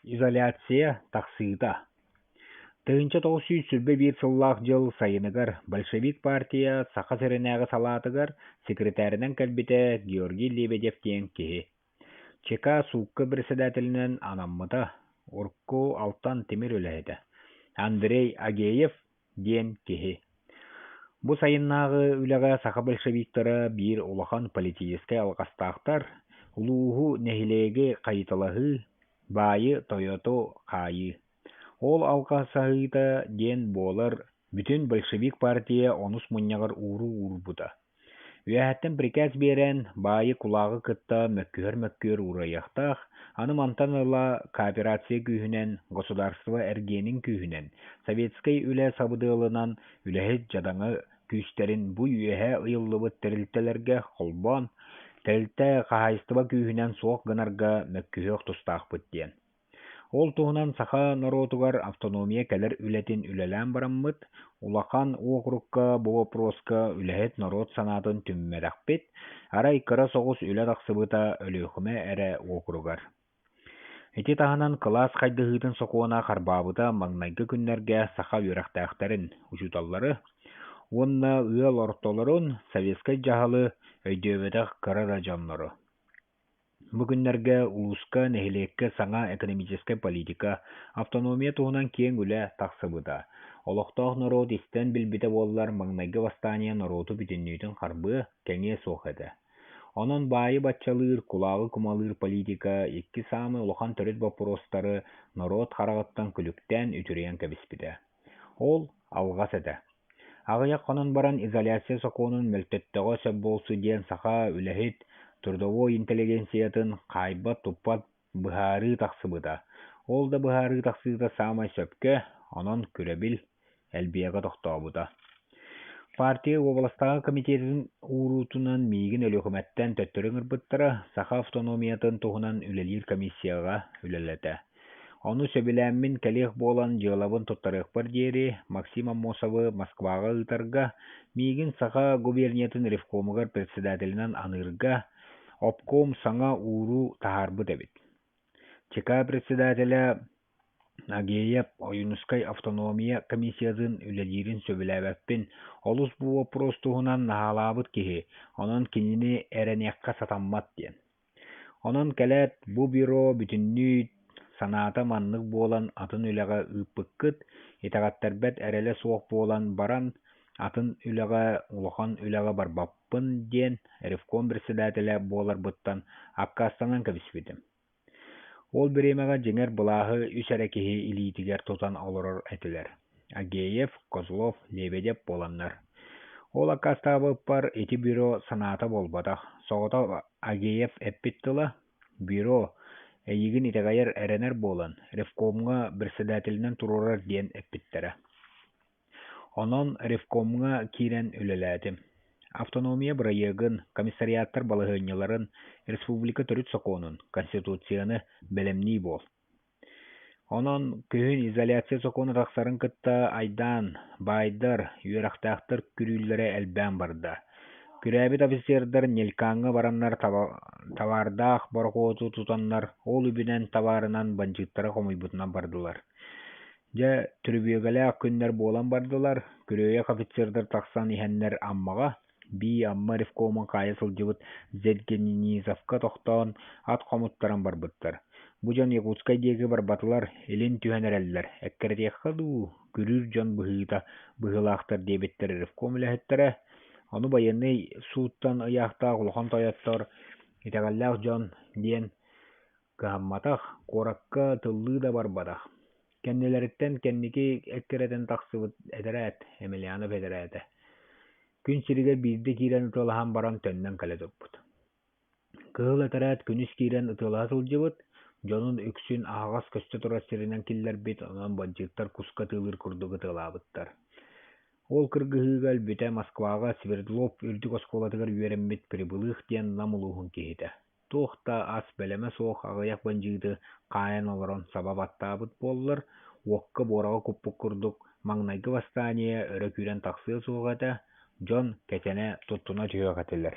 Изоляция тахсыыта 1921 сыллаах дьыл сайыныгар большевик партия Саха сиринээҕи салаатыгар секретарынан кэлбитэ Георгий Лебедев диэн киһи. ЧК суукка председателинэн анаммыта, урукку Алтан тимир үлэһитэ Андрей Агеев диэн киһи. Бу сайыннааҕы үлэҕэ саха большевиктара биир улахан политическай алҕастаахтар, улууһу, нэһилиэги хайыталаһыы, баайы-тойоту хаайыы. Ол алҕасаһыыта диэн буолар бүтүн большевик партия онус мунньаҕар ууруу уурбута. Үөһэттэн приказ биэрэн, баайы кулааҕы кытта мөккүһэр мөккүөр уурайыахтаах, аны мантан ыла кооперация күүһүнэн, государство эргиэнин күүһүнэн, советскай үлэ сабыдыалынан үлэһит дьадаҥы күүстэрин бу үөһэ ыйыллыбыт тэрилтэлэргэ холбоон, тэрилтэ хаһаайыстыба күүһүнэн суох гынарга мөккүһүөх тустаахпыт диэн. Ол туһунан саха норуотугар автономия кэлэр үлэтин үлэлээн бараммыт, улахан уокурукка бу боппуруоска үлэһит норуот санаатын түммэтэхпит, арай кыра соҕус үлэ тахсыбыта Өлүөхүмэ эрэ уокуругар. Ити таһынан кылаас хайдыһыытын сокуона харбаабыта маҥнайгы күннэргэ саха үөрэхтээхтэрин, учууталлары уонна ыал ортолорун советскай дьаһалы өйдөөбөтөх кыра да дьоннору. Бу күннэргэ улууска, нэһилиэккэ саҥа экономическай политика, автономия туһунан киэҥ үлэ тахсыбыта. Олохтоох норуот истэн билбитэ буоллар, маҥнайгы восстание норуоту бүтүннүүтүн харбыа, кэҥиэ суох этэ. Онон баайы баччалыыр, кулааҕы кумалыыр политика икки саамай улахан төрүт боппуруостары норуот хараҕыттан күлүктээн үтүрүйэн кэбиспитэ. Ол алҕас этэ. Аҕыйах хонон баран изоляция сокуонун мөлтөттөҕө сөп буолсу диэн саха үлэһит трудовой интеллигенциятын хаайбат-туппат быһаарыы тахсыбыта. Ол да быһаарыы тахсыыта саамай сөпкө, онон күрэбил элбиэҕэ тохтообута. Партия уобаластааҕы комитетын ууруутунан миигин Өлүөхүмэттэн төттөрү ыҥырбыттара, Саха автономиятын туһунан үлэлиир комиссияҕа үлэлэтэ. Ону сөбүлээммин кэлиэх буолан дьыалабын туттарыахпар диэри Максим Аммосовы Москваҕа ыытарга, миигин Саха губерниятын ревкомугар председателинэн аныырга обком саҥа ууруу таһаарбыт эбит. ЧК председателэ Агеев Ойуунускай автономия комиссиятын үлэлиирин сөбүлээбэппин, олус бу боппуруос туһунан наһаалаабыт киһи, онон кинини эрэниэххэ сатаммат диэн. Онон кэлээт бу бюро бүтүннүү санаата маннык буолан атын үлэҕэ ыыппыккыт, итэҕэттэрбэт эрэлэ суох буолан баран атын үлэҕэ, улахан үлэҕэ барбаппын диэн ревком председателэ буоларбыттан аккаастанан кэбиспитим. Ол бириэмэҕэ дьиҥэр былааһы үс эрэ киһи илиитигэр тутан олорор этилэр: Агеев, Козлов, Лебедев буоланнар. Ол аккаастаабыппар ити бюро санаата буолбатах, соҕотох Агеев эппит тыла: «Бюро, эйигин итэҕэйэр эрэнэр буолан, ревкомҥа председателинэн туруорар» диэн эппиттэрэ. Онон ревкомҥа киирэн үлэлээтим. Автономия бырайыагын, комиссариаттар балаһыанньаларын, республика төрүт сокуонун, Конституцияны бэлэмнии буол. Онон күһүн изоляция сокуона тахсарын кытта айдаан, баайдар, үөрэхтээхтэр күрүүллэрэ элбээн барда. Күрээбит офицердар Нелькаҥҥа бараннар табаардаах борохуоту тутаннар, ол үбүнэн табаарынан бандьыыттары хомуйбутунан бардылар. Дьэ, түрүбүөгэлээх күннэр буолан бардылар, күрүөйэх офицердар тахсан иһэннэр Аммаҕа, бии Амма ревкомун хаайа сылдьыбыт Зедгенинизовка тохтоон, ат хомуттаран барбыттар. Бу дьон Якутскай диэки барбатылар, илин түһэн эрэллэр, эккирэтиэххэ дуу, күрүүр дьон быһыыта быһыылаахтар диэбиттэр ревком үлэһиттэрэ. Ону байыаннай сууттан ыйаахтаах улахан тойоттор, итэҕэллээх дьон диэн Кыһамматах, куоракка тыллыы да барбатах. Кэннилэриттэн кэнники эккирэтэн тахсыбыт этэрээт, Емельянов этэрээтэ, күн сиригэр биирдэ киирэн ытыалаһан баран төннөн кэлэ турбут. Кыһыл этэрээт күнүс киирэн ытыалаһа сылдьыбыт, дьонун үксүн аһаҕас көстө турар сиринэн киллэрбит, онон бандьыыттар куска ытыалыыр курдук ытыалаабыттар. Ол кыргыһыыга өлбүтэ Москваҕа Свердлов үрдүк оскуолатыгар үөрэммит Прибылых диэн Нам улууһун киһитэ. Туох да ас бэлэмэ суох аҕыйах бандьыыты хаайан олорон саба баттаабыт буоллар, уокка буораҕы куппут курдук маҥнайгы восстание өрө күүрэн тахсыа суох этэ, дьон кэтэнэ туттуна түһүөх этилэр.